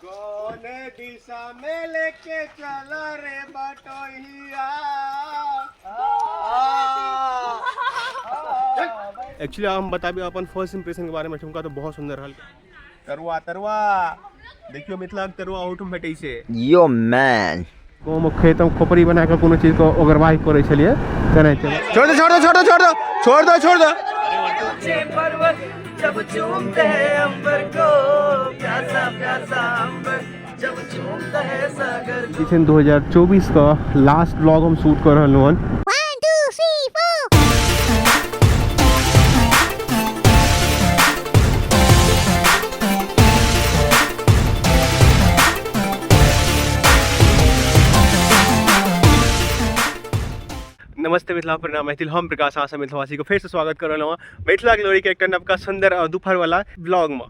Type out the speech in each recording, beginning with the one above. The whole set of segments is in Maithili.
कौन दिशा में लेके चला रे बटोहिया। एक्चुअली हम बताबी अपन फर्स्ट इम्प्रेशन के बारे में। ठुमका तो बहुत सुंदर रहल। तरुआ तरुआ देखियो, मिथिला के तरुआ ओहिठाम भेटै छै। Yo man. गाँवमे खेतमे खोपड़ी बना कऽ कोनो चीजके ओगरवाही करै छलियै तेनाहिते। छोड़ दो, छोड़ दो, छोड़ दो, छोड़ दो, छोड़ दो, छोड़ दो। पर्वत जब चूमते हैं अंबर को, प्यासा प्यासा अंबर जब चूमता है सागर। जे छै 2024 के लास्ट ब्लॉग हम शूट कऽ रहलहुँ हन। 1, 2, 3, 4. नमस्ते मिथिला, प्रणाम मैथिल। हम प्रकाश, अहाँ सब मिथिलावासी को फेर से स्वागत कर रहलहुँ हँ मिथिला ग्लोरी के एकटा नवका सुंदर और दोपहर वाला ब्लॉग में।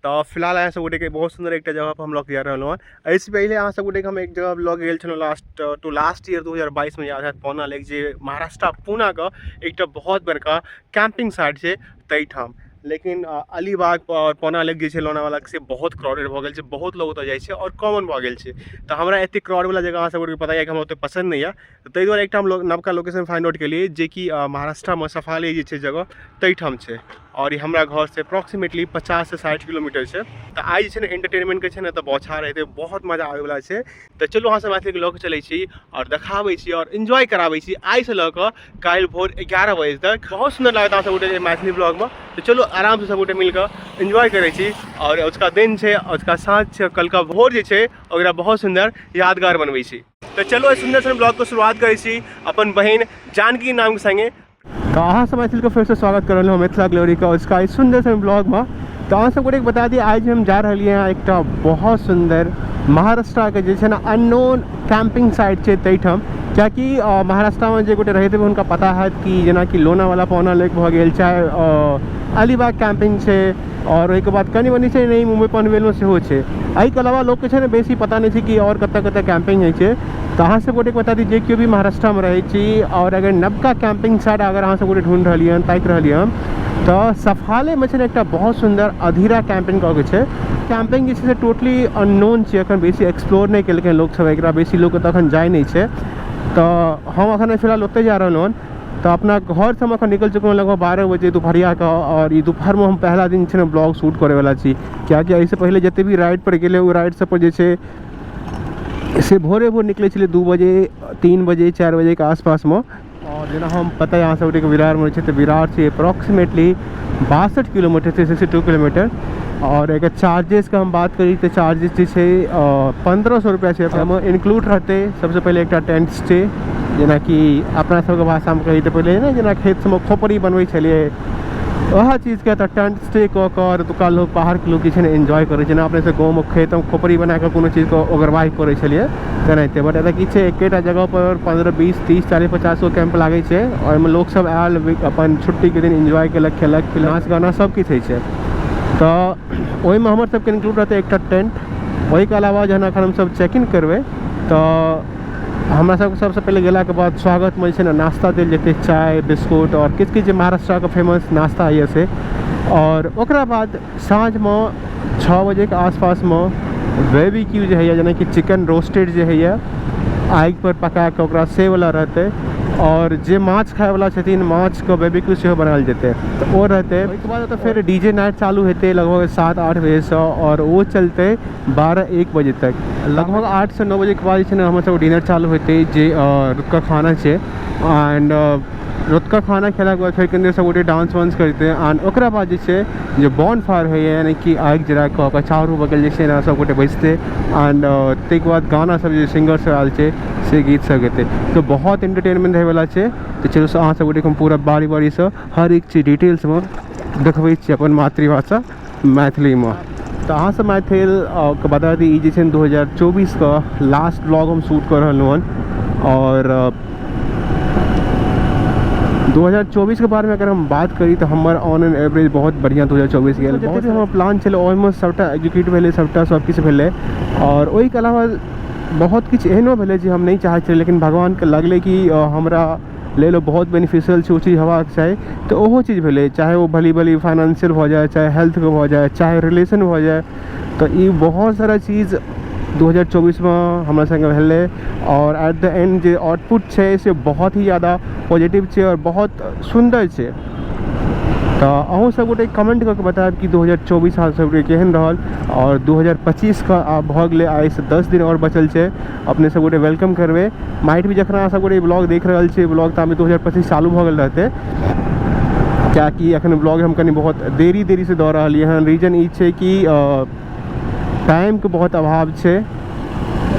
तो फिलहाल अहाँ सब गोटे के बहुत सुंदर एकटा जगह पर हम लग जा रहलहुँ हँ। एहिसँ पहिले अहाँ सब गोटे के हम एक जगह लग गेल छलहुँ लास्ट टू लास्ट ईयर 2022 में, याद हैत, पौना लेक, जे महाराष्ट्र पूना के एकटा बहुत बड़का कैंपिंग साइट छै ताहिठाम। लेकिन अलीबाग और पौना लेक जे छै लोनावाला से बहुत क्राउडेड भऽ गेल छै, बहुत लोग ओतऽ जाइ छै और कॉमन भऽ गेल छै। तऽ हमरा एतेक क्राउड वाला जगह अहाँ सब गोटे के पता यऽ कि हमरा ओतेक पसन्द नहि यऽ। तऽ ताहि दुआरे एकटा हम नवका लोकेशन फाइंड आउट केलियै, जेकि महाराष्ट्रमे सफाले जे छै जगह ताहिठाम छै और ई हमरा घरसँ अप्रोक्सीमेटली 50 से 60 किलोमीटर छै। तऽ आइ जे छै ने एंटरटेनमेंटके छै ने तऽ बौछार हेतै, बहुत मजा आबैवला छै। तऽ चलू अहाँ सब मैथिलीके लऽ कऽ चलै छी और देखाबै छी और एन्जॉय कराबै छी आइसँ लऽ कऽ काल्हि भोर 11 बजे तक। बहुत सुन्दर लागत अहाँ सब गोटे मैथिली ब्लॉगमे। तऽ चलू आरामसँ सब गोटे मिलकऽ एन्जॉय करै छी और अजुका दिन छै, अजुका साँझ छै, कलका भोर जे छै ओकरा बहुत सुन्दर यादगार बनबै छी। तऽ चलू एहि सुन्दर सन ब्लॉगके शुरुआत करै छी अपन बहिन जानकी नामके संगे। तऽ अहाँ सब मैथिलीके फेरसँ स्वागत कर रहलहुँ मिथिला ग्लोरीके उसका एहि सुन्दर सन ब्लॉगमे। तऽ अहाँ सब गोटेके बता दी, आइ जे हम जा रहलियै हँ एकटा बहुत सुन्दर महाराष्ट्रके जे छै ने अननोन कैंपिंग साइट छै ताहिठाम। कियाकि महाराष्ट्रमे जे गोटे रहैत हेबै हुनका पता हैत कि जेनाकि लोनावाला पौना लेक भऽ गेल, चाहे अलीबाग कैंपिंग छै और ओहिके बाद कनि मनि छै नहि मुम्बई पनवेलमे सेहो छै। एहिके अलावा लोकके छै ने बेसी पता नहि छै कि आओर कतऽ कतऽ कैंपिंग होइ छै। तऽ अहाँ सब गोटेके बता दी, जे केओ भी महाराष्ट्रमे रहै छी और अगर नवका कैंपिंग साइट अगर अहाँ सब गोटे ढूँढि रहलियै हन, ताकि रहलियै हन, तऽ सफालेमे छै ने एकटा बहुत सुन्दर अधीरा कैंपिंग कऽ के छै। कैंपिंग जे छै से टोटली अननोन छै, एखन बेसी एक्सप्लोर नहि केलकै हन लोकसब एकरा, बेसी लोक एतऽ एखन जाइ नहि छै। तऽ हम एखन फिलहाल ओतहि जा रहलहुँ हन। तऽ अपना घरसँ हम एखन निकलि चुकलहुँ लगभग 12 बजे दुपहरियाके और ई दुपहरमे हम पहला दिन छै ने ब्लॉग शूट करैवला छी, कियाकि एहिसँ पहिले जते भी राइड पर गेलै ओ राइड सब पर जे छै से भोरे भोर निकलै छलै 2 बजे, 3 बजे, 4 बजेके आसपासमे। और जेना हम पता अहाँ सब गोटेके विरारमे छै तऽ विरार छै अप्रोक्सीमेटली 62 किलोमीटर छै, 62 किलोमीटर। और एकर चार्जेसके हम बात करी तऽ चार्जेस जे छै 1500 रुपैआ छै। ओहिमे इन्क्लूड रहतै सबसँ पहिले एकटा टेंट स्टे, जेनाकि अपना सबके भाषामे कही तऽ पहिले ने जेना खेत सबमे खोपड़ी बनबै छलियै वएह चीजके तऽ टेंट स्टे कऽ कऽ एतुका लोक, बाहरके लोक जे छै ने एन्जॉय करै छै। जेना अपने सब गाँवमे खेतमे खोपड़ी बना कऽ कोनो चीजके ओगरवाही करै छलियै तेनाहिते। बट एतऽ की छै, एकेटा जगहपर 15, 20, 30, 40, 50 गो कैम्प लागै छै। ओहिमे लोकसब आयल, अपन छुट्टीके दिन एन्जॉय केलक, खेलक, नाच गाना सब किछु होइ छै। तऽ ओहिमे हमर सबके इन्क्लूड रहतै एकटा टेंट। ओहिके अलावा जहन एखन हमसब चेक इन करबै तऽ हमरा सबके सबसँ पहिले गेलाके बाद स्वागतमे जे छै ने नाश्ता देल जेतै, चाय बिस्कुट आओर किछु किछु जे महाराष्ट्रके फेमस नाश्ता होइए से। आओर ओकरा बाद साँझमे 6 बजेके आसपासमे बेबीक्यू जे होइए, जेनाकि चिकन रोस्टेड जे होइए आगिपर पका कऽ ओकरा से वला रहतै। और जे माछ खायवला छथिन माछके बेबीक्यू सेहो बनायल जेतै, तऽ ओ रहतै। ओहिके बाद ओतऽ फेर डीजे नाइट चालू हेतै लगभग 7-8 बजेसँ और ओ चलतै 12-1 बजे तक। लगभग 8 से 9 बजेके बाद जे छै ने हमर सबके डिनर चालू हेतै, जे रतुका खाना छै। एंड रतुका खाना खेलाके बाद फेर कनि देर सब गोटे डांस वांस करतै। एंड ओकरा बाद जे छै जे बॉन फायर होइए, यानी कि आगि जरा कऽ ओकरा चारू बगल जे छै ने सब गोटे बैसतै। एंड ताहिके बाद गाना सब जे सिंगर सब आयल छै से गीत सब गेतै। तऽ बहुत एंटरटेनमेंट होइवला छै। तऽ चलू अहाँ सब गोटेके हम पूरा बारी बारीसँ हर एक चीज डिटेल्समे देखबै छी अपन मातृभाषा मैथिलीमे। तऽ अहाँ सब मैथिल के बता दी, ई जे छै 2024 के लास्ट ब्लॉग हम शूट कऽ रहलहुँ हन। और 2024 के बारेमे अगर हम बात करी तऽ हमर ऑन एन एवरेज बहुत बढ़िआँ 2024 गेल। जते भी हमर प्लान छलै ओहिमे सबटा एग्जीक्यूट भेलै, सबटा सब किछु भेलै। और ओहिके अलावा बहुत किछु एहनो भेलै जे हम नहि चाहै छलियै, लेकिन भगवानके लगलै कि हमरा लेल बहुत बेनिफिशियल छै ओ चीज हेबाक चाही, तऽ ओहो चीज भेलै। चाहे ओ भली भली फाइनेंशियल भऽ जाए, चाहे हेल्थके भऽ जाए, चाहे रिलेशन भऽ जाए, तऽ ई बहुत सारा चीज 2024 में हमरा संगे भेलै और एट the and जे आउटपुट छै से बहुत ही ज़्यादा पॉजिटिव छै और बहुत सुन्दर छै। तऽ अहूँ सब गोटे कमेंट कऽ के बतायब कि 2024 अहाँ सबके केहन रहल और 2025 के आब भऽ गेलै, आइसँ 10 दिन और बचल छै। अपने सब गोटे welcome करबै। माइट भी जखन अहाँ सब गोटे ब्लॉग देख रहल छियै, ब्लॉग तऽ 2025 चालू भऽ गेल रहतै, कियाकि एखन ब्लॉग हम कनि बहुत देरी देरी से दऽ रहलियै हन। रीजन ई छै कि टाइमके बहुत अभाव छै,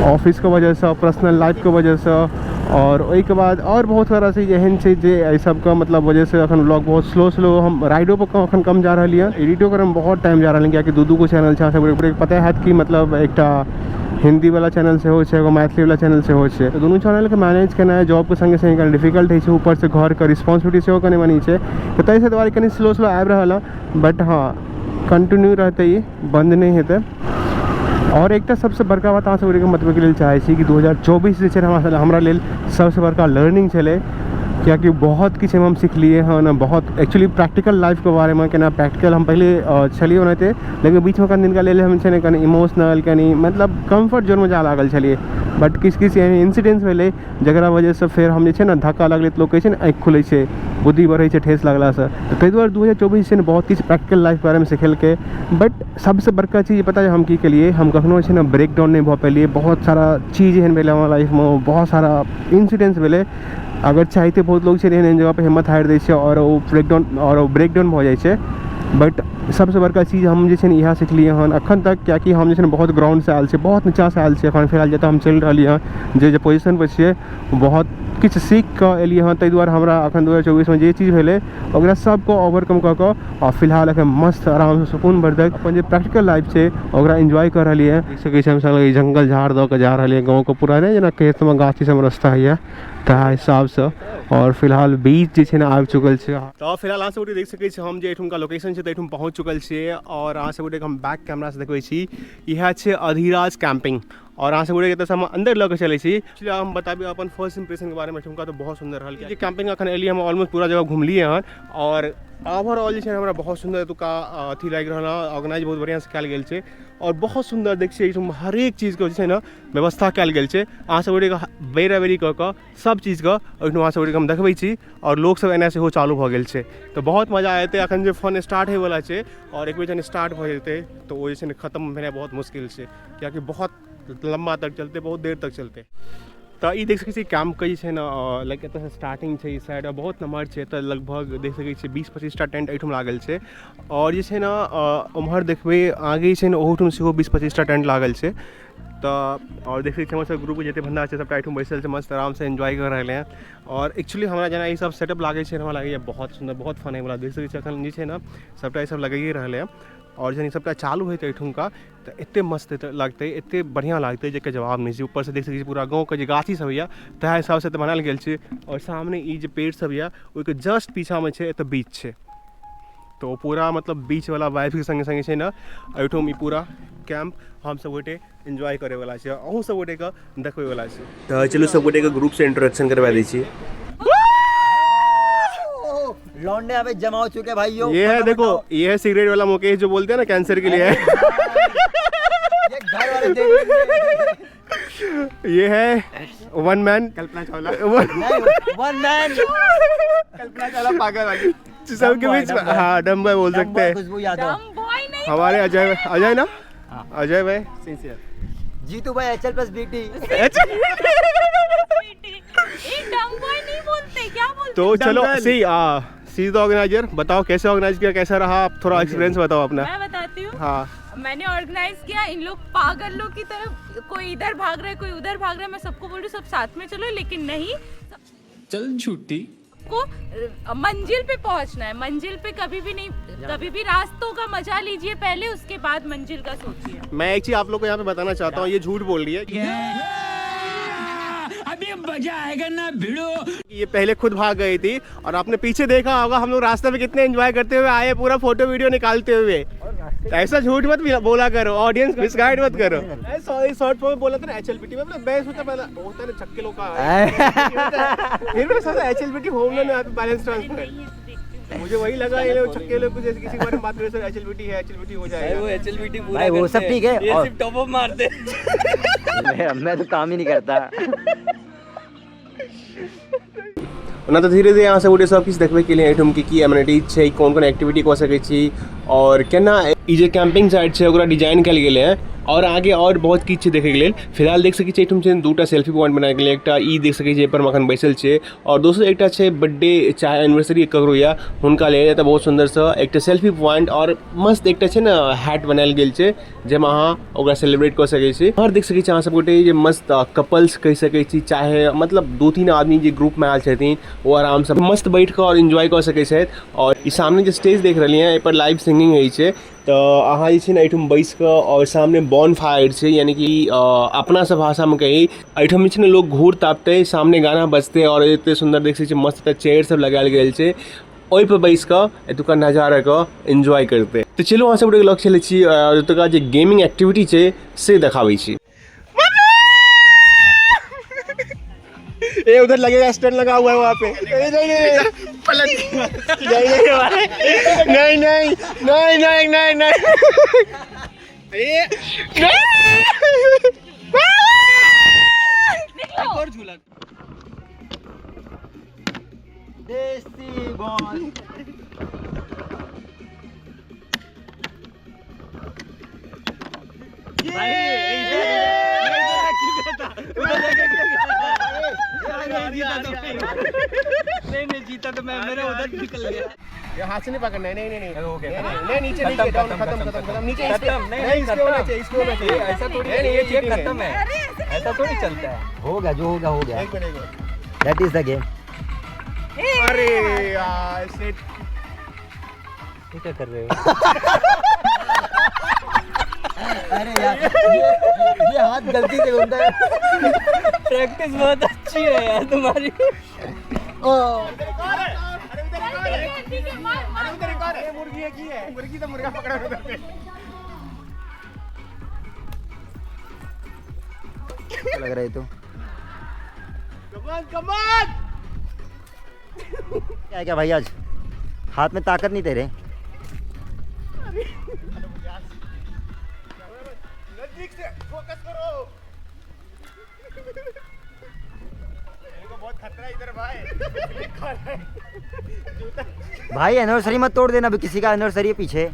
ऑफिसके वजहसँ, पर्सनल लाइफके वजहसँ, और ओहिके बाद और बहुत सारा चीज एहन छै जे एहि सबके मतलब वजहसँ एखन ब्लॉग बहुत स्लो स्लो, हम राइडो पर एखन कम जा रहलियै हन, एडिटो करैमे बहुत टाइम जा रहल हन, कियाकि दू दू गो चैनल छै। अहाँ सबके पता हैत कि मतलब एकटा हिन्दी वाला चैनल सेहो छै, एगो मैथिली वाला चैनल सेहो छै। तऽ दुनू चैनलके मैनेज केनाइ जॉबके संगे संगे कनि डिफिकल्ट होइ छै, ऊपरसँ घरके रिस्पॉन्सिबिलिटी सेहो कनि मनि छै, तऽ ताहिसँ दुआरे कनि स्लो स्लो आबि रहल हँ, बट हँ कंटिन्यू रहतै, ई बन्द नहि हेतै। और एकटा सबसँ बड़का बात अहाँ सबके बतबैके लेल चाहै छी कि 2024 जे छै हमरा लेल सबसँ बड़का लर्निंग छलै, कियाकि बहुत किछु हम सिखलियै हन, बहुत एक्चुअली प्रैक्टिकल लाइफके बारेमे, केना प्रैक्टिकल हम पहिले छलियै ओनाहिते, लेकिन बीचमे कनि दिनका लेल हम छै ने कनि इमोशनल, कनि मतलब कम्फर्ट जोनमे जा लागल छलियै, बट किछु किछु एहन इंसिडेंट्स भेलै जकरा वजहसँ फेर हम जे छै ने धक्का लगलै तऽ लोक कहै छै ने आँखि खुलै छै, बुद्धि बढ़ै छै ठेस लगलासँ, तऽ ताहि दुआरे 2024 छै ने बहुत किछु प्रैक्टिकल लाइफके बारेमे सिखेलकै। बट सबसँ बड़का चीज पता यऽ हम की केलियै, हम कखनो जे छै ने ब्रेक डाउन नहि भऽ पेलियै। बहुत सारा चीज एहन भेलै हमरा लाइफमे, बहुत सारा इंसिडेंट्स भेलै। अगर चाहिते बहुत लोग छै एहन एहन जगहपर हिम्मत हारि दै छै आओर ओ ब्रेकडाउन भऽ जाइ छै, बट सबसँ बड़का चीज हम जे छै ने इएह सिखलियै हन अखन तक, कियाकि हम जे छै ने बहुत ग्राउंडसँ आयल छी, बहुत नीचाँसँ आयल छी। एखन फिलहाल जतऽ हम चलि रहलियै हँ, जे जे पोजिशनपर छियै, बहुत किछु सीख कऽ एलियै हँ। ताहि दुआरे हमरा अखन 2024 मे जे चीज भेलै ओकरा सबके ओवरकम कऽ कऽ आ फिलहाल एखन मस्त आरामसँ सुकून भरतक अपन जे प्रैक्टिकल लाइफ छै ओकरा एन्जॉय कऽ रहलियै हँ। देख सकै छी हमसब जंगल झाड़ दऽ कऽ जा रहलियै, गाँवके पूरा नहि जेना खेतमे गाछी सबमे रस्ता होइए तहै हिसाबसँ। और फिलहाल बीच जे छै ने आबि चुकल छै। तऽ फिलहाल अहाँ सब देख सकै छी हम जे एहिठुमका लोकेशन छै तऽ एहिठुम पहुँच चुकल छियै और अहाँ सब हम बैक कैमरासँ देखबै छी, इएह छै अधिराज कैंपिंग। और अहाँ सब एतऽसँ हम अन्दर लऽ कऽ चलै छी। हम बताबी अपन फर्स्ट इम्प्रेशनके बारेमे, एहिठुमका तऽ बहुत सुन्दर रहल जे कैंपिंग अखन एलियै हम ऑलमोस्ट पूरा जगह घुमलियै हन और ओवरऑल जे छै हमरा बहुत सुन्दर एतुका अथी लागि रहल हँ, ऑर्गेनाइज बहुत बढ़िआँसँ कयल गेल छै और बहुत सुन्दर देख छियै एहिठाम हरेक चीजके जे छै ने व्यवस्था कयल गेल छै। अहाँ सब गोटेके बेरा बेरी कऽ कऽ सब चीजके ओहिठाम अहाँ सब गोटेके हम देखबै छी और लोकसब एनाइ सेहो चालू भऽ गेल छै, तऽ बहुत मजा एतै। अखन जे फन स्टार्ट होइवला छै और एक बेर जहन स्टार्ट भऽ जेतै तऽ ओ जे छै ने खतम भेनाइ बहुत मुश्किल छै, कियाकि बहुत लम्बा तक चलतै, बहुत देर तक चलतै। तऽ ई देख सकै छी कैम्पके जे छै ने लाइक एतऽसँ स्टार्टिंग छै ई साइड और बहुत नमहर छै, एतऽ लगभग देख सकै छियै 20-25 टा टेंट एहिठाम लागल छै। और जे छै ने ओम्हर देखबै आगे जे छै ने ओहूठाम सेहो 20-25 टा टेंट लागल छै। तऽ और देख सकै छियै हमर सब ग्रुपके जते बन्दा छै सबटा एहिठाम बैसल छै, मस्त आरामसँ एन्जॉय कऽ रहलै हँ। और एक्चुअली हमरा जेना ई सब सेटअप लागै छै, हमरा लागैए बहुत सुन्दर, बहुत फन होइवला। देख सकै छियै एखन जे छै ने सबटा ई सब लगाइए रहलै हँ और जहन ई सबटा चालू हेतै एहिठुमका तऽ एते मस्त लगतै, एते बढ़िआँ लागतै जेकर जवाब नहि छै। ऊपरसँ देख सकै छी पूरा गाँवके जे गाछी सब होइए तहै हिसाबसँ एतऽ बनायल गेल छै और सामने ई जे पेड़ सब यऽ ओहिके जस्ट पीछाँमे छै एतऽ बीच छै, तऽ ओ पूरा मतलब बीचवला वाइबके सङ्गे सङ्गे छै ने एहिठाम ई पूरा कैम्प हमसब गोटे एन्जॉय करैवला छै, अहूँ सब गोटेके देखबैवला छै। तऽ चलू सब गोटेके ग्रुपसँ इंट्रोडक्शन करबा दै छी। लौंडे अबे जमा हो चुके भाइयों। ये है देखो, ये है सिगरेट वाला मुकेश जो बोलते हैं ना कैंसर के लिए। ये घर वाले देख लेंगे। ये है one man Kalpana Chawla. One man Kalpana Chawla पागल वाली सबके बीच में, हाँ डम बॉय बोल सकते हैं। खुशबू यादव। डम बॉय नहीं, हमारे अजय, अजय ना, अजय भाई सिंसियर। जीतू भाई H L plus B T. ये डम बॉय नहीं बोलते, क्या बोलते? तो चलो सी सी the organiser, बताओ कैसे ऑर्गेनाइज किया, कैसा रहा, आप थोड़ा एक्सपीरियंस बताओ अपना। मैं बताती हूँ। हाँ मैंने ऑर्गेनाइज किया, इन लोग पागल लोग की तरह कोई इधर भाग रहा है कोई उधर भाग रहा है, मैं सबको बोल रही हूँ सब साथ में चलो, लेकिन नहीं, चल झूठी को मंजिल पे पहुंचना है, मंजिल पे कभी भी नहीं, कभी भी रास्तों का मजा लीजिए पहले, उसके बाद मंजिल का सोचिए। मैं एक चीज आप लोग को यहाँ पे बताना चाहता हूँ, ये झूठ बोल रही है, अभी मजा आएगा ना भिड़ो। ये पहले खुद भाग गई थी और आपने पीछे देखा होगा हम लोग रास्ते में कितने एंजॉय करते हुए आए, पूरा फोटो वीडियो निकालते हुए। ऐसा झूठ मत बोला करो, ऑडियंस मिसगाइड मत करो। सॉरी शॉर्ट फॉर्म में बोला था ना एच एल पी टी, मतलब मैं सोचा पहले होता है ना छक्के लोग का, फिर मैं सोचा H L P T home loan में बैलेंस ट्रांसफर। मुझे वही लगा ये लोग छक्के लोग कुछ किसी के बारे में बात करें सर, एचएलबीटी है, एचएलबीटी हो जाएगा। वो एचएलबीटी पूरा भाई वो सब ठीक है, ये सिर्फ टॉप अप मारते। मैं तो काम ही नहीं करता। ओना तऽ धीरे धीरे अहाँ सब गोटे सब किछु देखबै के लिए एहिठाम की एमिनिटीज छै, कोन कोन एक्टिविटी कऽ सकै छी और केना ई जे कैंपिंग साइट छै ओकरा डिजाइन कयल गेलै हँ और आगे और बहुत किछु छै देखैके लेल। फिलहाल देख सकै छी एहिठाम छै दूटा सेल्फी पॉइंट बनायल गेलै, एकटा ई देख सकै छी जाहिपर हम एखन बैसल छियै और दोसर एकटा छै बर्थडे चाहे एनिवर्सरी ककरो यऽ हुनका लेल एतऽ बहुत सुन्दरसँ एकटा सेल्फी पॉइंट और मस्त एकटा छै ने हैट बनायल गेल छै जाहिमे अहाँ ओकरा सेलिब्रेट कऽ सकै छी। और देख सकै छी अहाँ सब गोटे जे मस्त कपल्स कहि सकै छी, चाहे मतलब 2-3 आदमी जे ग्रुपमे आयल छथिन ओ आरामसँ मस्त बैठ कऽ और एन्जॉय कऽ सकै छथि। और ई सामने जे स्टेज देख रहलियै हँ एहिपर लाइव सिंगिंग होइ छै, तऽ अहाँ जे छै ने एहिठाम बैस कऽ और सामने बॉन फायर छै, यानी कि अपना सब भाषामे कही एहिठाम जे छै ने लोग घूर तापतै, सामने गाना बजतै और एते सुन्दर देख सकै छी मस्त चेयर सब लगायल गेल छै, ओहिपर बैस कऽ एतुका नजाराके एन्जॉय करतै। तऽ चलू अहाँ सब गोटेके लग चलै छी एतुका जे गेमिंग एक्टिविटी छै से देखाबै छी। ए उधर लगेगा स्टैंड लगा हुआ है वहाँ पे। नहीं नहीं नहीं पलट नहीं नहीं नहीं नहीं नहीं नहीं नहीं निकलो। और झूला देसी बॉल। नहीं नहीं जीता तो मैं, मेरा उधर निकल गया। ये हाथ से नहीं पकड़ना है, नहीं नहीं नहीं हो गया, नहीं, नहीं, नीचे नीचे डाउन, खत्म खत्म खत्म, नीचे इस पे, खत्म, नहीं, नहीं, इस पे होना खत्म। चाहिए, इस पे होना चाहिए। ऐसा थोड़ी, नहीं, नहीं, ये ये cheating है। खत्म है, ऐसा थोड़ी चलता है। हो गया जो हो गया हो गया। एक मिनट, एक minute. That is the game. अरे यार शिट, ये क्या कर रहे हो? अरे यार ये हाथ गलती से घूमता है। प्रैक्टिस बहुत अच्छी है यार तुम्हारी। ठीक है, मार मार। उधर एक और है, मुर्गी है की है, मुर्गी तो मुर्गा पकड़ा उधर पे। लग रहा है तो। Come on, come on! क्या क्या भाई आज हाथ में ताकत नहीं तेरे। नजदीक से फोकस करो। मेरे को बहुत खतरा है इधर भाई। जूता। भाई एनिवर्सरी मत तोड़ देना अभी, किसी का एनिवर्सरी है पीछे।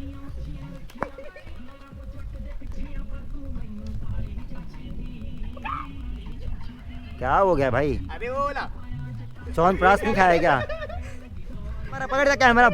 क्या हो गया भाई? अरे वो वाला च्यवनप्राश नहीं खाया क्या? हमारा पकड़ जा कैमरा।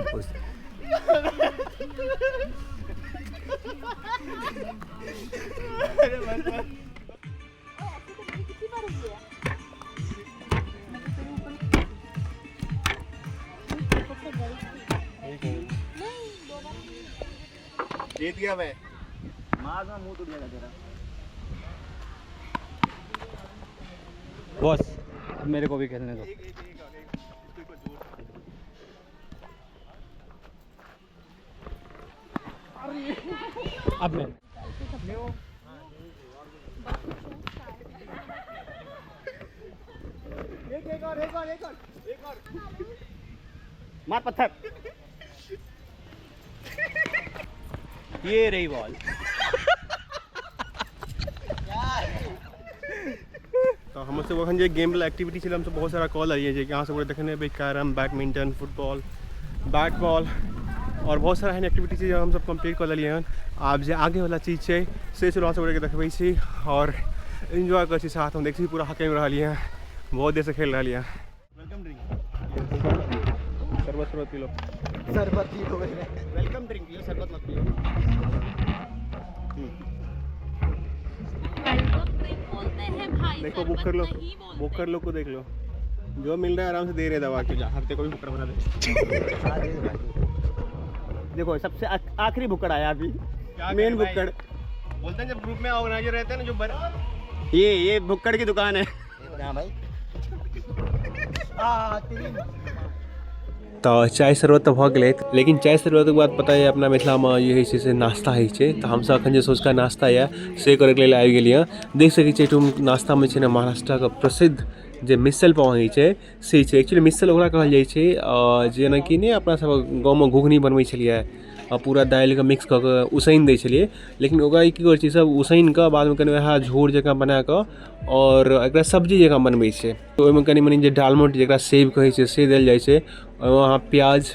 जीत गया मैं। मुंह टूट जाएगा तेरा। बॉस अब मेरे को भी खेलने दो। अब मैं एक और एक और एक और एक और मार पत्थर। ये रही बॉल। तो हम सब अखन जे गेम वाला एक्टिविटी छलै, हमसब बहुत सारा कॉल आइए जे कि अहाँ सब देखने हेबै carrom, badminton, football, bat ball और बहुत सारा एहन एक्टिविटी छै जे हमसब कम्प्लीट कऽ लेलियै हन। आब जे आगे वाला चीज छै से चलू अहाँ सब गोटेके देखबै छी और एन्जॉय करै छी साथ। हम देखै छी पूरा हकमि रहलियै हँ, बहुत देर से खेल रहलियै हँ। Welcome drink, शरबत शरबत पी लो। शरबत पी लो। Welcome drink पियो, शरबत मत पियो। Welcome drink बोलते हैं भाई। देखो शरबत बुकर लोग, नहीं बोलते। बुकर लोग को देख लो, जो मिल रहा है आराम से दे रहे दवा के। जा हफ्ते को भी बुकर बना दे। देखो सबसे आखिरी बुकड़ आया अभी, क्या मेन करें भाई? बुकड़। बोलते हैं जब ग्रुप में ऑर्गेनाइजर रहते हैं ना जो ये बुकड़ की दुकान है। हाँ भाई। तऽ चाय शरबत तऽ भऽ गेलै, लेकिन चाय शरबतके बाद पता यऽ अपना मिथिलामे जे होइ छै से नाश्ता होइ छै। तऽ हमसब एखन जे सोचका नाश्ता यऽ से करैके लेल आबि गेलियै। देख सकै छियै एहिठाम नाश्तामे छै ने महाराष्ट्रके प्रसिद्ध जे मिसल पाव होइ छै से छै। एक्चुअली मिसल ओकरा कहल जाइ छै जेनाकि नहि अपना सब गाँवमे घुघनी बनबै छलियै आ पूरा दालिके मिक्स कऽ कऽ उसनि दै छलियै, लेकिन ओकरा ई की करै छै सब उसनि कऽ बादमे कनि वएह झोर जकाँ बना कऽ आओर एकरा सब्जी जकाँ बनबै छै। ओहिमे कनि मनि जे डालमोट जकरा सेब कहै छै से देल जाइ छै। ओहिमे अहाँ प्याज,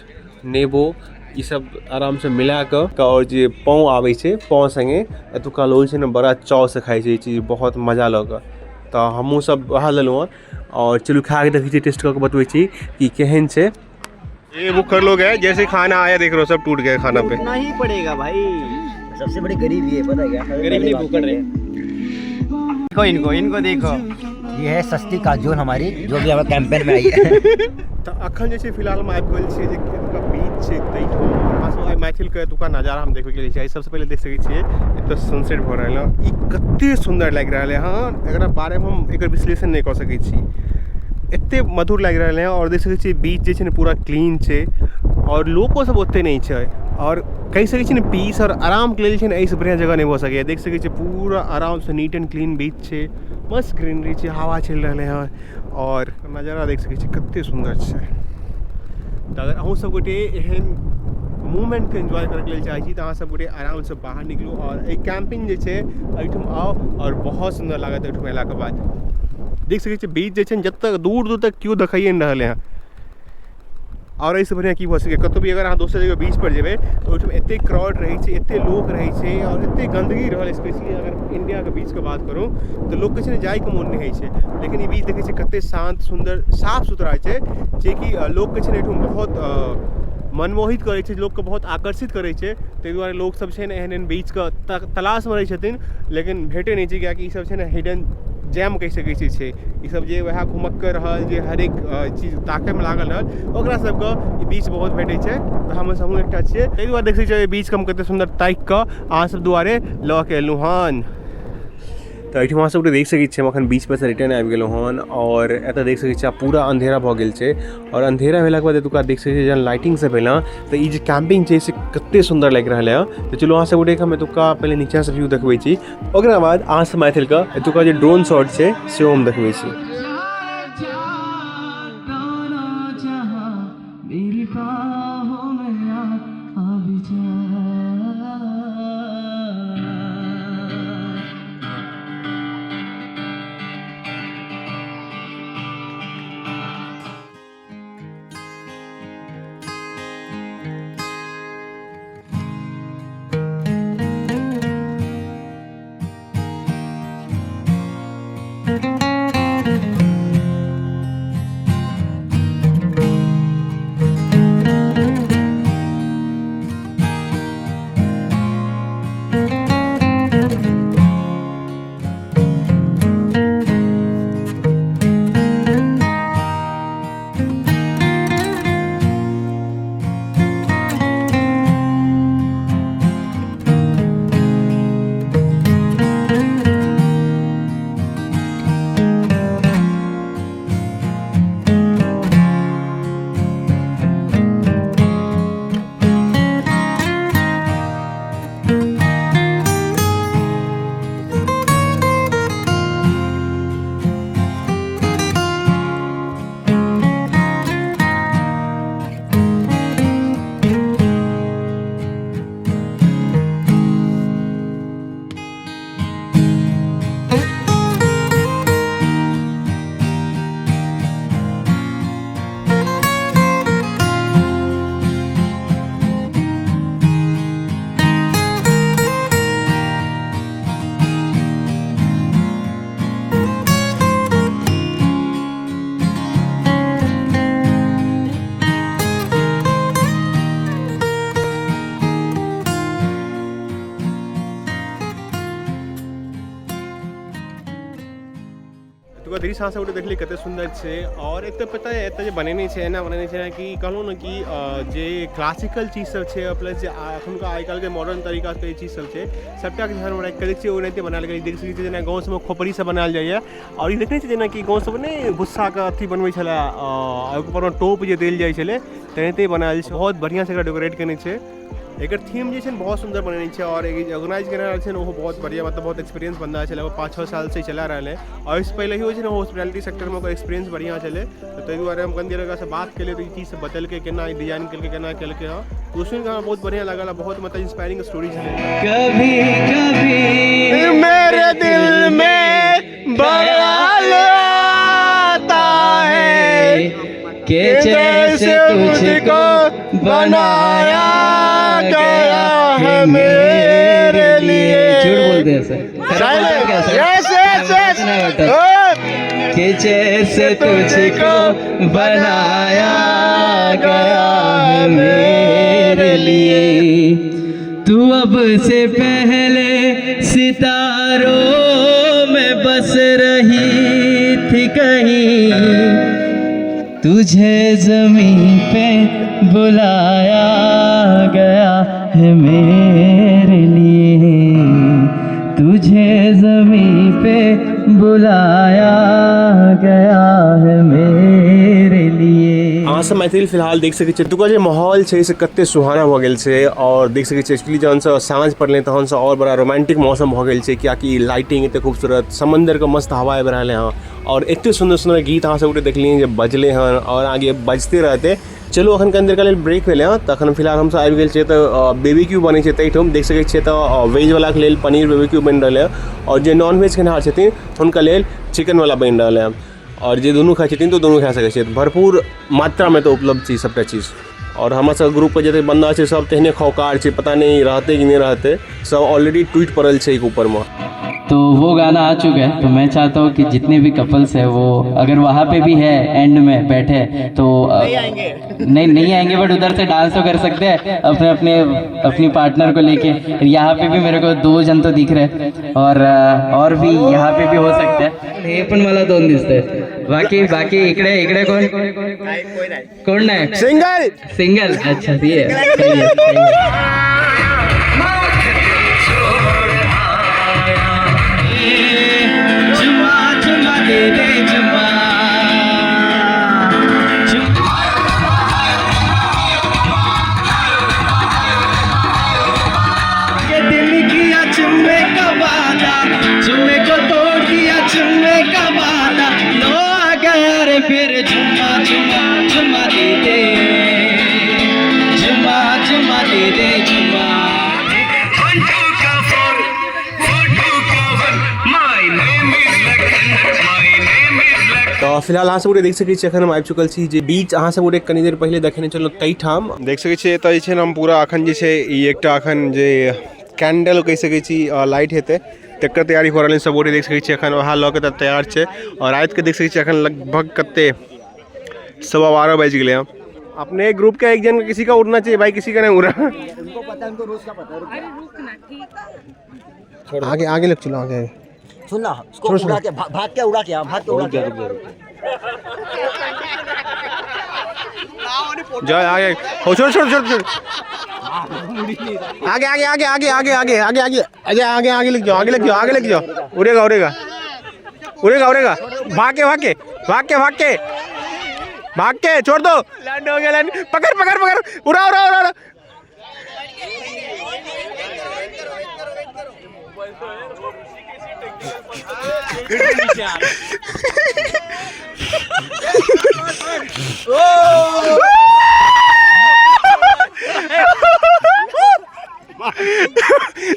नेबो ई सब आरामसँ मिला कऽ आओर जे पाव आबै छै पाव सङ्गे एतुका लोक छै ने बड़ा चावसँ खाइ छै ई चीज बहुत मजा लऽ कऽ। तऽ हमहूँ सब वएह लेलहुँ हँ आओर चलू खा कऽ देखै छी, टेस्ट कऽ कऽ बतबै छी कि केहन छै। ये भुक्खड़ लोग है, जैसे खाना आया देख रहे हो सब टूट गए खाना पे। टूटना ही पड़ेगा भाई, सबसे बड़ी गरीबी है पता है क्या? गरीब नहीं भूखड़ रहे। देखो इनको, इनको देखो, ये है सस्ती काजोल हमारी जो भी हमारे कैंपेन में आई है। तऽ अखन जे छै फिलहाल हम आबि गेल छियै जे एतुका बीच छै ताहिठाम। अहाँ सब आइ मैथिलके एतुका नजारा हम देखैके लेल चाही। सबसँ पहिले देख सकै छियै एतऽ सनसेट भऽ रहल है, ई कते सुन्दर लागि रहल है। हँ, एकरा बारेमे हम एकर विश्लेषण नहि कऽ सकै छी, एते मधुर लागि रहल है। आओर देख सकै छियै बीच जे छै ने पूरा क्लीन छै आओर लोको सब ओते नहि छै आओर कहि सकै छी ने पीस आओर आरामके लेल छै ने एहिसँ बढ़िआँ जगह नहि भऽ सकैए। देख सकै छियै पूरा आरामसँ नीट एंड क्लीन बीच छै, मस्त ग्रीनरी छै, हवा चलि रहलै हँ आओर नजारा देख सकै छी कते सुन्दर छै। तऽ अगर अहूँ सब गोटे एहन मूवमेंटके एन्जॉय करैके लेल चाहै छी तऽ अहाँ सब गोटे आरामसँ बाहर निकलू आओर एहि कैम्पिंग जे छै एहिठाम आउ आओर बहुत सुन्दर लागत एहिठाम अयलाके बाद। देख सकै छियै बीच जे छै ने जतऽ दूर दूर तक केओ देखैए नहि रहलै हँ। आओर एहिसँ बढ़िआँ की भऽ सकैए? कतहु भी अगर अहाँ दोसर जगह बीच पर जेबै तऽ ओहिठाम एते क्राउड रहै छै, एते लोक रहै छै आओर एते गन्दगी रहल। स्पेशली अगर इण्डियाके बीचके बात करू तऽ लोकके छै ने जाइके मोन नहि होइ छै, लेकिन ई बीच देखै छियै कते शान्त सुन्दर साफ सुथरा छै, जेकि लोकके छै ने एहिठाम बहुत मनमोहित करै छै, लोकके बहुत आकर्षित करै छै। ताहि दुआरे लोकसब छै ने एहन एहन बीचके तलाशमे रहै छथिन, लेकिन भेटै नहि छै, किएकि ईसब छै ने हिडन जैम कहि सकै छियै छै। ईसब जे वएह घुमक्कर रहल, जे हरेक चीज ताकैमे लागल रहल, ओकरा सबके ई बीच बहुत भेटै छै। तऽ हम हमहूँ एकटा छियै, ताहि दुआरे देख सकै छियै बीचके हम कते सुन्दर ताकि कऽ अहाँ सब दुआरे लऽ के एलहुँ हन। तऽ एहिठाम अहाँ सबके देख सकै छियै हम अखन बीच पर से रिटर्न आबि गेलहुँ हन आओर एतऽ देख सकै छियै पूरा अंधेरा भऽ गेल छै आओर अंधेरा भेलाके बाद एतुका देख सकै छियै जहन लाइटिंग सब भेल हँ तऽ ई जे कैम्पिंग छै से कते सुन्दर लागि रहल है। तऽ चलू अहाँ सब गोटेके हम एतुका पहिले नीचाँ से व्यू देखबै छी, ओकरा बाद अहाँ सब मैथिलके एतुका जे ड्रोन शॉट छै सेहो हम देखबै छी। एतुका दृश्य अहाँ सब देखली कते सुंदर छै। और एतऽ पता है एतऽ जे बनेने छै एना बनेने छै कि कहलहुँ ने कि जे क्लासिकल चीज सब छै और प्लस जे एखुनका आइ काल्हिके मॉडर्न तरीकाके चीज सब छै सबटाके ध्यानमे राखि कऽ देखै छियै ओनाहिते बनायल गेल। देख सकै छियै जेना गाँव सबमे खोपड़ी सब बनायल जाइए और ई देखने छियै जेनाकि गाँव सबमे नहि भुस्साके अथी बनबै छलै ओहि उपरमे टोप जे देल जाइ छलै तेनाहिते बनायल छै। बहुत बढ़िआँसँ एकरा डेकोरेट केने छै। एकर थीम जे छै ने बहुत सुन्दर बनेने छै और ऑर्गेनाइज केने रहल छै ने ओहो बहुत बढ़िआँ, मतलब बहुत एक्सपीरियंस बंदा छै, लगभग 5-6 साल से चला रहल है और इससे पहले ही छै ने हॉस्पिटैलिटी सेक्टरमे ओकर एक्सपीरियंस बढ़िआँ छलै। तऽ ताहि दुआरे हम कनि देर ओकरासँ बात केलियै तऽ ई चीज सब बतेलकै केना ई डिजाइन केलकै केना केलकै हँ, तऽ सुनि कऽ हमरा बहुत बढ़िआँ लागल आ बहुत मतलब इंस्पायरिंग स्टोरी छलै। कभी कभी मेरे दिल में बवाल आता है कि जैसे तुझको बनाया गया है मेरे लिए। झूठ बोलते हैं सर। यस यस यस कि जैसे तुझको बनाया गया है मेरे लिए, तू अब से पहले सितारों में बस रही थी कहीं, तुझे जमीन पे बुलाया गया है मेरे लिए, तुझे जमीन पे बुलाया गया है मेरे लिए। अहाँ सब मैथिली फिलहाल देख सकै छियै एतुका जे माहौल छै से कते सुहाना भऽ गेल छै और देख सकै छियै एक्चुअली जहन से साँझ पड़लै तहन से और बड़ा रोमांटिक मौसम भऽ गेल छै, कियाकि लाइटिंग एते खूबसूरत, समंदर के मस्त हवा आबि रहल हँ और एते सुन्दर सुन्दर गीत अहाँ सब देखलियै जे बजलै हँ और आगे बजते रहतै। चलू अखन कनि देरके लेल ब्रेक भेलै हँ, तखन फिलहाल हमसब आबि गेल छियै तऽ बेबी क्यू बनै छै ताहिठाम देख सकै छियै तऽ वेजवलाके लेल पनीर बेबी क्यू बनि रहलै हँ और जे नॉन वेज खेनिहार छथिन हुनका लेल चिकनवला बनि रहलै हँ और जे दुनू खाइ छथिन तऽ दुनू खा सकै छथि। भरपूर मात्रामे तऽ उपलब्ध छै सबटा चीज और हमर सबके ग्रुपके जते बन्दा छै सब तेहने खौकार छै, पता नहि रहतै कि नहि रहतै, सब ऑलरेडी टूटि पड़ल छै एक ऊपरमे। तो वो गाना आ चुका है, तो मैं चाहता हूँ कि जितने भी कपल्स है वो अगर वहाँ पे भी है एंड में बैठे तो नहीं आएंगे, नहीं नहीं आएंगे, बट उधर से डांस तो कर सकते हैं अपने अपने अपनी पार्टनर को लेके। यहाँ पे भी मेरे को 2 जन तो दिख रहे हैं और भी यहाँ पे भी हो सकते हैं। हे पण मला 2 दिसतंय, बाकी बाकी इकडे इकडे कोण कोण नाही, सिंगल सिंगल, अच्छा ये सही है, सही है। चुम्मा चुम्मा दे दे चुम्मा। के दिल किया चुम्मे का वादा, चुम्मे को तोड़ दिया चुम्मे का वादा, लो आ गया रे फिर चुम्मा चुम्मा चुम्मा दे दे, चुम्मा चुम्मा दे दे चुम्मा। तऽ फिलहाल अहाँ सब गोटे देख सकै छियै एखन हम आबि चुकल छी जे बीच अहाँ सब गोटे कनी देर पहिले देखने छलहुँ ताहिठाम देख सकै छियै। एतऽ जे छै ने हम पूरा एखन जे छै ई एकटा एखन जे कैंडल कहि सकै छी लाइट हेतै तकर तैयारी भऽ रहल छै। सब गोटे देख सकै छियै एखन वएह लऽ कऽ तऽ तैयार छै और रातिके देख सकै छियै एखन लगभग कते 12:15 बाजि गेलै हँ। अपने ग्रुप का एक जन किसी का उड़ना चाहिए भाई, किसी का नहीं उड़ा। उनको पता है, उनको रोज का पता है। अरे रुक ना, ठीक आगे आगे लग चलो, आगे सुन ना, उसको उड़ा के भाग के उड़ा के, भाग के उड़ा के। जाओ आगे, हो छोड़ छोड़ छोड़ छोड़, आगे आगे आगे आगे आगे आगे आगे आगे आगे आगे आगे लग जाओ, आगे लग जाओ, आगे लग जाओ, उड़ेगा उड़ेगा उड़ेगा उड़ेगा, भाग के भाग के भाग के भाग के भाग के, छोड़ दो, लैंड हो गया, लैंड, पकड़ पकड़ पकड़, उड़ा उड़ा उड़ा उड़ा।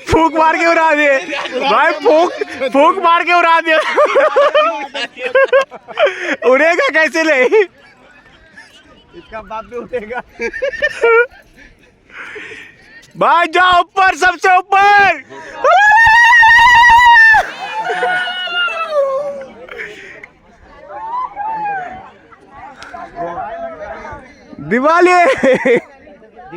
फूक मार के उड़ा दिए भाई, फूक फूक मार के उड़ा दिए, उड़ेगा कैसे नहीं, इसका बाप भी उड़ेगा। भाई जाओ ऊपर, सबसे ऊपर। दिवाली।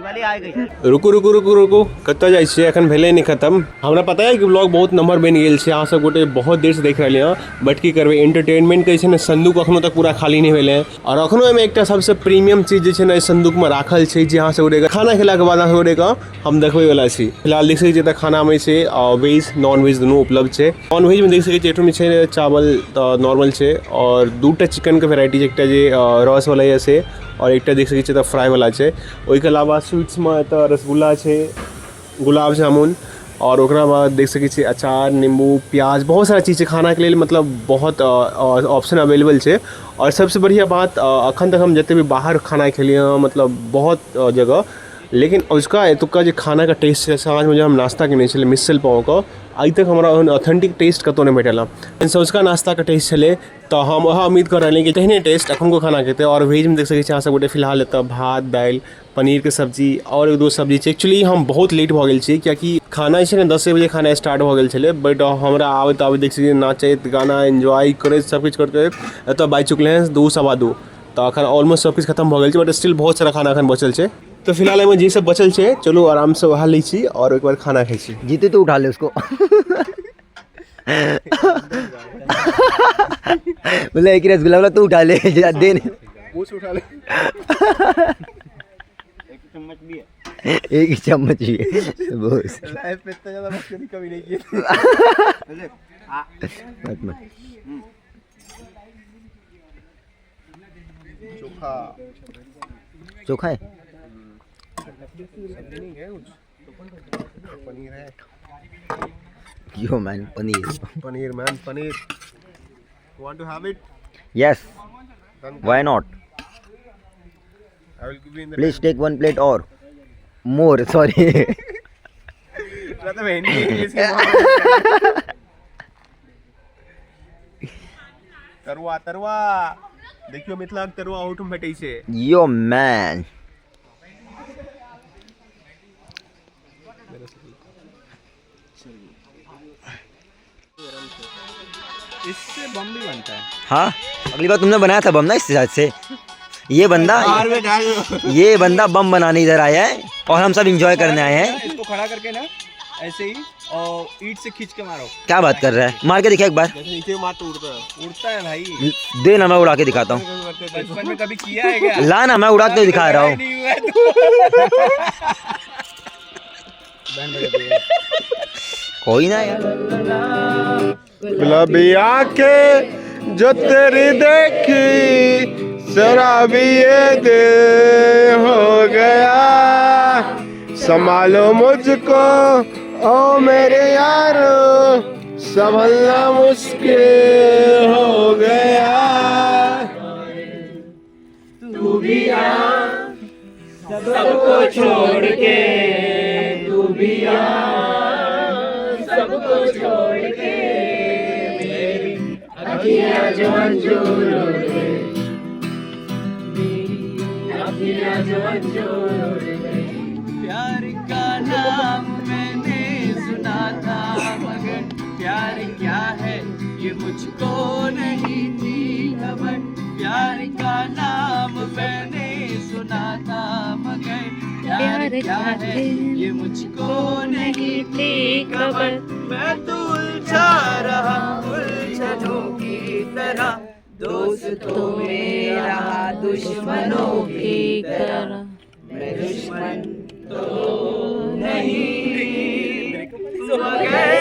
वाली आ गई। रुकू रुकू रुकू रुकू, कतऽ जाइ छियै? एखन भेलै नहि खतम। हमरा पता है कि ब्लॉग बहुत नम्हर बनि गेल छै, अहाँ सब गोटे बहुत देर से देख रहलियै हँ, बट की करबै, एंटरटेनमेंट के जे छै ने संदूक अखनो तक पूरा खाली नहि भेलै हँ। आओर अखनो एहिमे एकटा सबसँ प्रीमियम चीज जे छै ने एहि संदूकमे राखल छै, जे अहाँ सब गोटेके खाना खेलाके बाद अहाँ सब गोटेके हम देखबै वला छी। फिलहाल देख सकै छियै एतऽ खानामे छै वेज नॉन वेज दुनू उपलब्ध छै। नॉन वेजमे देख सकै छियै एहिठाम छै चावल तऽ नॉर्मल छै, आओर दूटा चिकनके वेराइटी छै, एकटा जे रस वाला यऽ से, आओर एकटा देख सकै छियै एतऽ फ्राई वाला छै। ओहिके अलावा स्वीट्समे एतऽ रसगुल्ला छै, गुलाब जामुन, आओर ओकरा बाद देख सकै छियै अचार, नींबू, प्याज, बहुत सारा चीज छै खानाके लेल, मतलब बहुत ऑप्शन अवेलेबल छै। आओर सबसँ बढ़िआँ बात, अखन तक हम जते भी बाहर खाना खेलियै हँ, मतलब बहुत जगह, लेकिन ओजुका एतुका जे खानाके टेस्ट छै, साँझमे जे हम नाश्ता केने छलियै मिसल पावके, आइ तक हमरा ओहन ऑथेंटिक टेस्ट कतहु नहि भेटल हँ। सँझुका नाश्ताके टेस्ट छलै, तऽ हम वएह उम्मीद कऽ रहलियै कि तेहने टेस्ट एखुनको खानाके हेतै। आओर वेजमे देख सकै छी अहाँ सब गोटे फिलहाल एतऽ भात, दालि, पनीरके सब्जी आओर एक दो सब्जी छै। एक्चुअली हम बहुत लेट भऽ गेल छी, कियाकि खाना जे छै ने 10 बजे खाना स्टार्ट भऽ गेल छलै, बट हमरा आबैत आबैत देख सकै छी नाचैत, गाना एन्जॉय करैत, सबकिछु करैत करैत एतऽ बाजि चुकलै हँ 2:15। तऽ अखन ऑलमोस्ट सबकिछु खतम भऽ गेल छै, बट स्टिल बहुत सारा खाना अखन बचल छै। तऽ फिलहाल एहिमे जे सब बचल छै, चलू आरामसँ वएह लै छी आओर ओहिके बाद खाना खाइ छी। जीतू तो उठा ले उसको, बोले एक रसगुल्ला वाला तू उठा ले, जा दे नहीं। उठा ले। एक ही चम्मच भी है बस। लाइफ में इतना ज्यादा मस्ती कभी नहीं की। मत मत। चोखा। चोखा है। नहीं है कुछ, पनीर है। Yo man, paneer. Paneer man, paneer. Want to have it? Yes, why not? I will give you in the Please take one plate और more, sorry. मतलब हिंदी इंग्लिश के। तरुआ, तरुआ देखियो, मिथिलाक तरुआ ओहिठाम भेटै छै। Yo man. इससे बम भी बनता है। हाँ, अगली बार तुमने बनाया था बम ना इससे शायद से। ये बंदा बम बनाने इधर आया है और हम सब इंजॉय करने आए हैं। इसको खड़ा करके ना ऐसे ही और ईंट से खींच के मारो। क्या बात कर रहा है? मार के दिखा एक बार। जैसे नीचे मार तो उड़ता है। उड़ता है भाई। दे ना, मैं उड़ा के दिखाता हूँ। बचपन में कभी किया है क्या? ला ना, मैं उड़ा के दिखा रहा हूँ। नहीं हुआ है तो। कोई ना यार। गुलाबी आंखें जो तेरी देखी, शराबी ये दिल हो गया। संभालो मुझको ओ मेरे यार, संभलना मुश्किल हो गया। तू भी आ सबको छोड़ के, तू भी आ सबको छोड़ के, मेरी अखियां जो अंजूर उड़ गई, मेरी अखियां जो अंजूर उड़ गई। प्यार का नाम मैंने सुना था, मगर प्यार क्या है ये मुझको नहीं थी खबर। प्यार का नाम मैंने सुना था, मगर प्यार क्या है ये मुझको नहीं थी खबर। मैं तो उलझा रहा उलझनों की तरह, दोस्तों में रहा दुश्मनों की तरह। मैं दुश्मन तो नहीं, मगर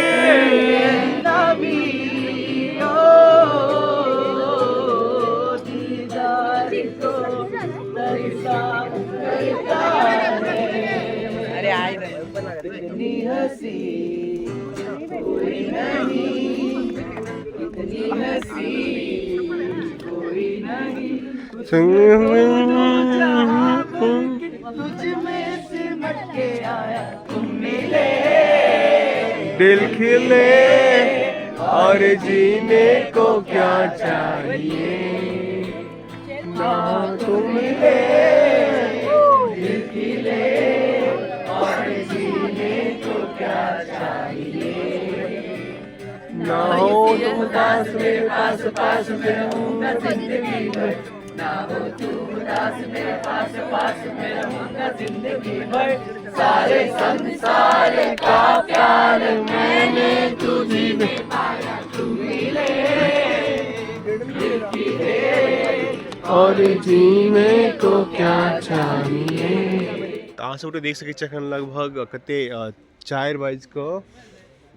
नबी ओ दीदार को तरसा करता है। इतनी हंसी कोई नहीं, इतनी हंसी कोई नहीं। तुझ में सिमट के आया, तुम मिले दिल खिले और जीने को क्या चाहिए ना तुम मिले, दिल खिले और जीने को क्या चाहिए ना हो तुम पास मेरे, पास पास में रहूं मैं जिंदगी भर। ना हो तू उदास मेरे पास पास मैं रहूंगा जिंदगी भर। सारे संसार का प्यार मैंने तुझी में पाया, तू मिले दिल की दे और जीने को क्या चाहिए। तऽ अहाँ सब देख सकै छी एखन लगभग कते 4 बाजि कऽ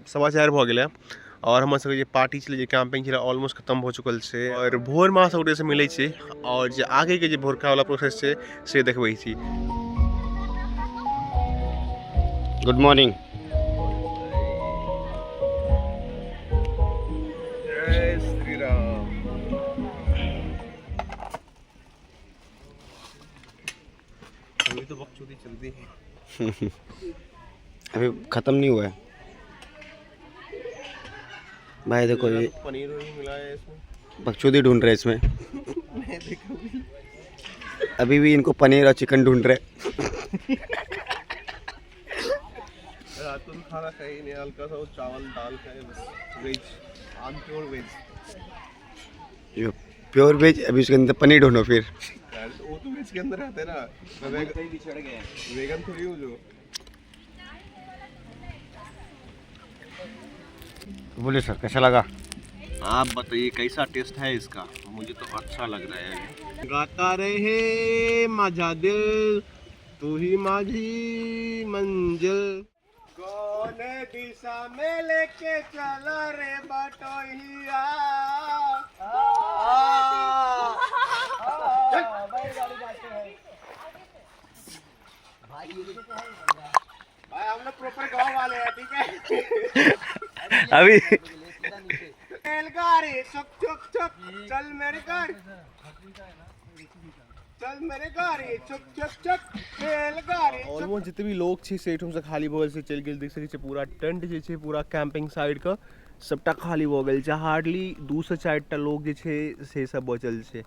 4:15 भऽ गेलै और हमर सबके जे पार्टी छलै, जे कैंपिंग छलै, ऑलमोस्ट खत्म भऽ चुकल छै और भोरमे अहाँ सब गोटेसँ मिलै छी और जे आगेके जे भोरका वाला प्रोसेस छै से देखबै छी। Good morning. जय श्री राम। अभी तो बकचोदी चलती है। अभी ख़त्म नहीं हुआ है भाई, देखो ये पनीर भी मिला है इसमें। बकचोदी ढूंढ रहे हैं इसमें। अभी भी इनको पनीर और चिकन ढूंढ रहे हैं। रात को तो खाना खाई नहीं, हल्का सा वो चावल दाल खाए बस। Veg, I am pure veg. ये प्योर वेज, अभी उसके अंदर पनीर ढूंढो फिर। यार तो वो तो वेज के अंदर आते हैं ना। मैं वेगन थोड़ी हूँ जो। बोलिए सर, कैसा लगा? आप बताइए कैसा टेस्ट है इसका? मुझे तो अच्छा लग रहा है। गाता रहे माझा दिल, तू ही माझी मंजिल। कौन दिशा में लेके चला रे बटोहिया? भाई, हम लोग प्रॉपर गांव वाले हैं, ठीक है? अभी रेलगाड़ी चुक चुक चुक, चल मेरे घर, चल मेरे गाड़ी चुक चुक चुक, रेलगाड़ी। ऑलमोस्ट जितने भी लोग छै से एहिठामसँ खाली भऽ गेल छै, चलि गेल। देख सकै छियै पूरा टेंट जे छै, पूरा कैंपिंग साइडके सबटा खाली भऽ गेल छै। हार्डली 2 से 4 टा लोग जे छै से सब बचल छै।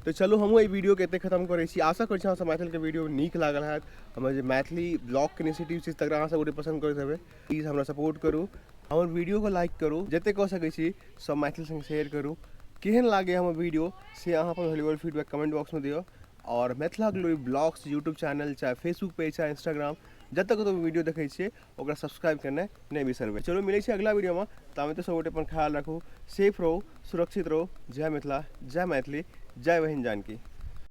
तऽ चलू, हमहूँ एहि वीडियोके एते खत्म करै छी। आशा करै छी अहाँ सब मैथिलके वीडियो नीक लागल हैत। हमर जे मैथिली ब्लॉगके इनिशिएटिव छै तकरा अहाँ सब गोटे पसन्द करैत हेबै। प्लीज हमरा सपोर्ट करू, हमर वीडियोके लाइक करू, जतेक कऽ सकै छी सब मैथिल संग शेयर करू। केहन लागै हमर वीडियो से अहाँ अपन वैल्यूएबल फीडबैक कमेंट बॉक्समे दियौ और Mithila glory blogs YouTube channel चाहे फेसबुक पेज चाहे इंस्टाग्राम, जतऽ कतौ वीडियो देखै छियै, ओकरा सब्सक्राइब केनाइ नहि बिसरबै। चलू, मिलै छै अगला वीडियोमे। तामे तऽ सब गोटे अपन ख्याल राखू, सेफ रहू, सुरक्षित रहू। जय मिथिला, जय मैथिली, जय बहिन जानकी।